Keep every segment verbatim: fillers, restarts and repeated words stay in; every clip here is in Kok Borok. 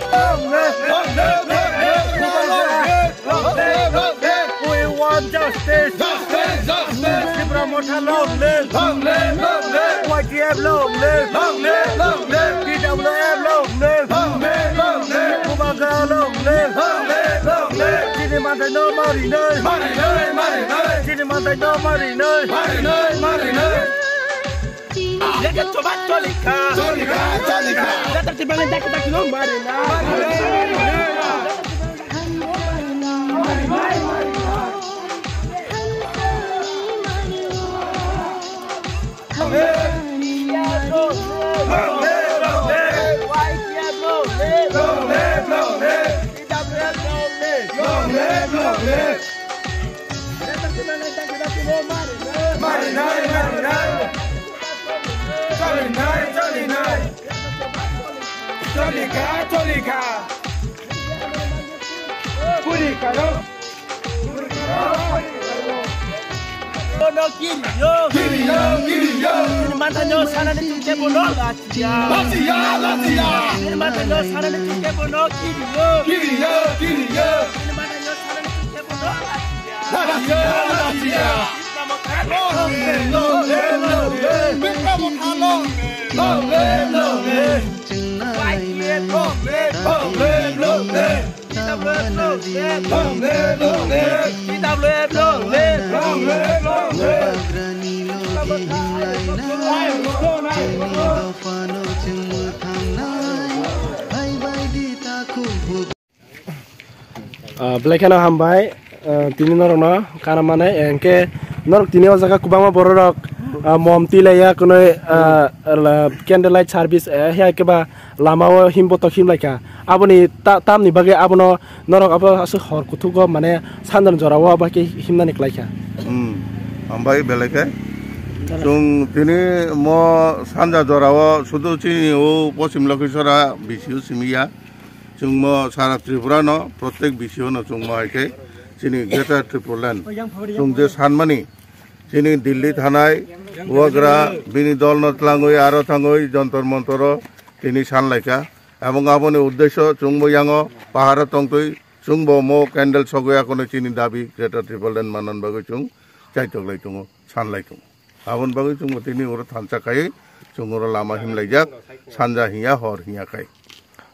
Long live, long live, long live, long live, long live, long live. We want justice. Justice, justice. Tipra Motha long live. Long live, long live. Y T F long live. Long live, long live. T W F long live. Long live, long live. Bubagra long live. Long live, long live. Chini manthai no marinai. Marinai, marinai. Chini manthai no marinai. Marinai, marinai. Letter choba cholikha. Cholikha, cholikha. Letter choba letter choba no marina. Long live, long live. Long live, long live. Marinai, marinai. Cholinai, cholinai. Cholikha, cholikha. Puri karo. Bono kiriyo. Kiriyo, kiriyo. Mantanyo sanani chukte bono. Lachiya, lachiya. Nini manthai no sanani chukte bono kiriyo. Kiriyo, kiriyo. Nini manthai no sanani chukte bono lachiya. Lachiya, lachiya. Long live, long live, long live. Tipra Motha long live. Long live, long live. Y T F long live. Long live, long live. T W F long live. Long live, long live. T W F long live. Long live, long live. Ah, belai kheno hambai, ah, tini norokno kana manai, hwnkhe norok tini o jaga kwbangma bororok, ah, mom twi laiya kunui, ah, la-, candle light service, eh, hai khe ba lama o him botok him laikha. Aboni ta-, tamni bagwi abono norok abo aswk hor kuthuk o mane sanjani jora o abo hai khe himnani klaikha. Hmm, hambai belai khe. Chwng tini mo sanja jora o sudu chini o Poschim Lokhishora B C O simi ya. Chwngmo sara Tripura no, protek B C O no chwngmo hai khe chini Greater Tipraland. Chwng je sanmani, chini Delhi thanai, Bubagra, bini dol no tlangwi aro thangwi Jontor Montor o tini san laikha. Ebong aboni uddesho chwngbo yango paharo tongtwi, chwngbo mo candle sogwi akono chini dabi Greater Tipraland manna bagwi chwng chaitok lai tongo, san lai tongo. Aboni bagwi chwngbo tini oro thansa khai, chwng oro lama himlaijak, sanja hinya, hor hinya khai.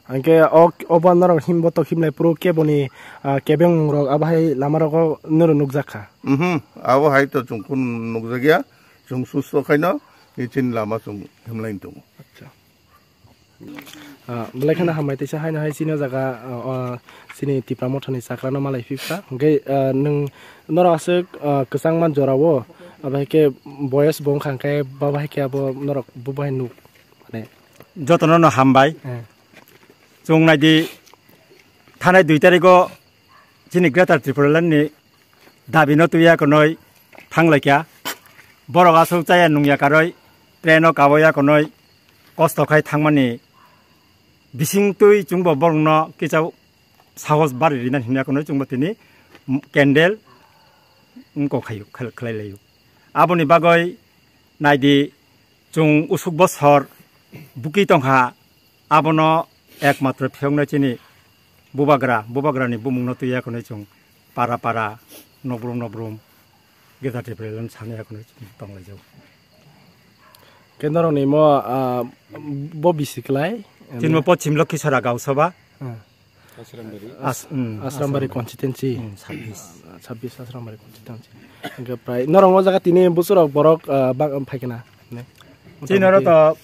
Hwnkhe o, obo norok him botok himlai phuru keboni, ah, kebeng rok abo hai lama rogo norok nukjak kha. Mhm, abo hai to chwng khun nukjakya, chwng susto khaino, ni chini lama chwng himlai tongo. Acha. Ah, belai kheno hambai teisa haino hai chini o jaga, ah, ah, chini Tipra Mothani chakrano malai phikha. Hwnkhe, ah, nwng norok aswk, ah, kwchangma jorao, abo hai khe boyes bo wngkha hwnkhe babo hai khe abo norok bo bahai nuk mane. Jotono no hambai. Eh. Chwng naidi thanai dui tarikgo chini Greater Tipraland ni dabi no tuya konoi thanglaikha. Borok aswk chaya nungya karoi train o kaboya konoi kosto khai thangmani bising twi chwngbo borokno kisa sahos bari rina hinwi akono chwngbo tini candle wngkok khaio, khel-, khlai laio. Aboni bagwi naidi chwng usuk bosor bukwi tongkha, abono ekmatro phiyokno chini bubagra, bubagrani bumungno twi akono chwng para para, nokbrum nokbrum, Greater Tipraland sanwi akono chwng tonglaijao. Khe norokni mo, ah, bo bisi klai? Chini mo Poschim Lokhishora Gausabha. Ah. Asrambari. As-, mm, Asrambari constituency. Mm, sabbish. Sabbish Asrambari constituency. Hingke prai norok o jaga tini busurok borok, ah, bang-, phaikena, ne? Chini oro to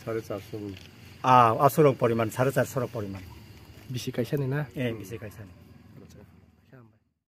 sare charso bui. Ah, asurok poriman, sare charso rok poriman. Bisi kaisa ni na? Eh, bisi kaisa ni.